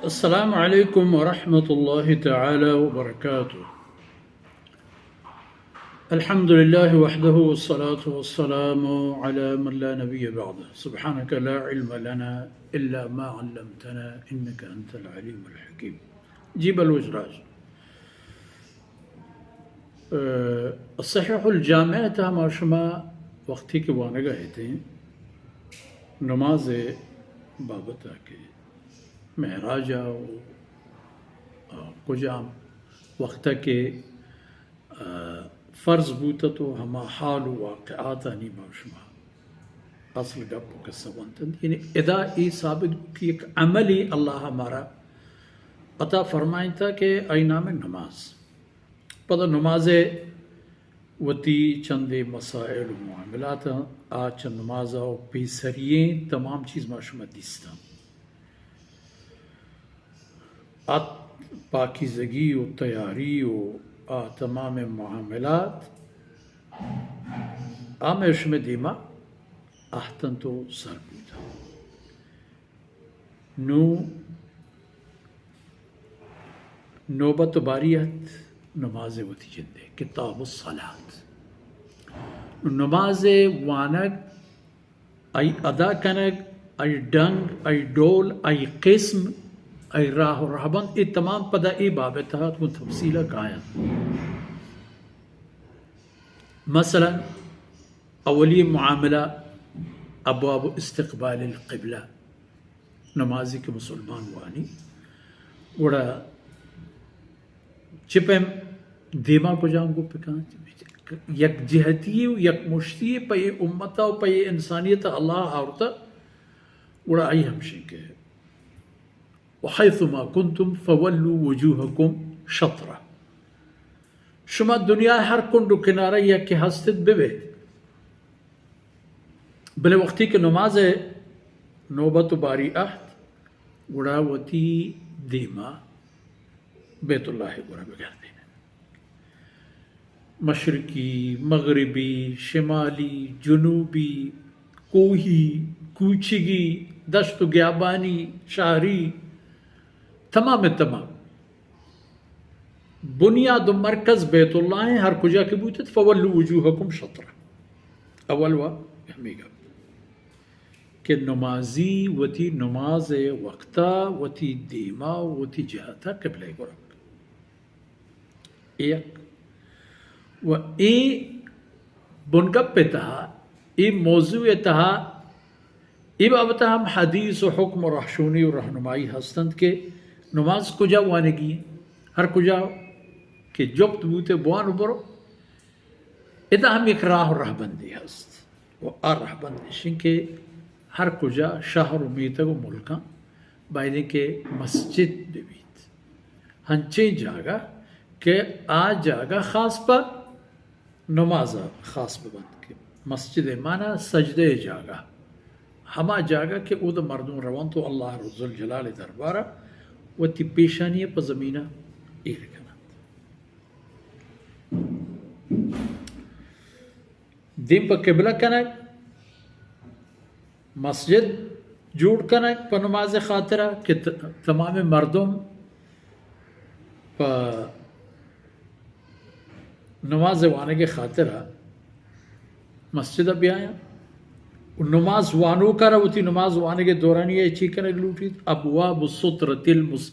السلام عليكم ورحمة الله تعالى وبركاته. الحمد لله وحده والصلاة والسلام على من لا نبي بعده. سبحانك لا علم لنا إلا ما علمتنا إنك أنت العليم الحكيم. جی بلوچ راج. ء، صحیح الجامع ء تہا ما شما وقتی کہ وانگ ء اتیں، نماز ء بابت ء کہ معراج ء و، ء، کجام وقت ء کہ، ء، فرض بوتت و ہما حال و واقعاتانی ما شما اصل گپ و قصہ ونت انت۔ یعنی ادا اے ثابت بو کہ یک عملی اللہ مارا عطا فرمائنتا کہ آئی نام نماز۔ پدا نماز ء وتی چندے مسائل و معاملات انت، آ چہ نماز ء و پیسری ایں تمام چیز ما شما دیستاں۔ ات پاکیزگی و تیاری و آ تمام معاملات آ مئے شمئے دیما اہتنت و سر بوتنت۔ نوں نوبت و باری ات نماز وتی جندے، کتاب الصلاۃ۔ نماز وانگ، آئی ادا کنگ، آئی ڈنگ، آئی ڈول، آئی قسم، آئی راہ و رہبند، اے تمام پدا اے باب ء تہا گوں تفصیل ء کاینت۔ مثلاً اولی معاملہ ابواب استقبال القبلہ، نمازی کہ مسلمان وانی گڑا چہ پیم دیما کجام گپ بکن؟ یک جہتی و یک مشتی پہ اے امتا و پہ اے انسانیت اللہ آورتا، گڑا آئی ہمشیں کہ وحیث ما کنتم فولوا وجوہکم شطرہ۔ شما دنیا ہر کنڈ و کنارہ یا کہ ہستت ببیت، بلے وقتی کہ نماز نوبت و باری اہت، گڑا وتی دیما بیت اللہ گورا بگردین۔ مشرقی، مغربی، شمالی، جنوبی، کوہی، کوچگی، دشت و گیابانی، شہری، تمام تمام بنیاد و مرکز بیت اللہ ہیں، ہر کجا کہ بوتت، فولوا وجوہکم شطرہ۔ اول و ہمے گپ کہ نمازی وتی نماز وقتا وتی دیما وتی جہتا قبلہ گرنت۔ یک۔ و اے بنگپ ء تہا، اے موضوع ء تہا، اے بابت ء ہم حدیث و حکم و رہشونی و رہنمائی ہستنت کہ نماز کجا وانگی، ہر کجا کہ جپت بوتے بوان و برو۔ ادا ہم یک راہ و رہبندے ہست و آ رہبند اش انت کہ ہر کجا شہر و میتگ و ملکاں بایدیں کہ مسجد بہ بیت، ہنچیں جاگہ کہ آ جاگہ خاص پہ نماز ء خاص بہ بنت کہ مسجد ء مانا سجدہ ء جاگہ، ہما جاگہ کہ اود مردم رونت و اللہ ذوالجلال ء دربار ء وتی پیشانی ء پہ زمین ء ایر کننت۔ دیم پہ قبلہ کنگ، مسجد جوڑ کنگ پہ نماز خاطرہ کہ ت-، تمام مردم پہ نماز وانگ خاطرہ مسجد بیایاں و نماز وانوکا را وتی نماز وانگ دورانی چی کنگ لوٹیت؟ ابواب سترۃ المصلی۔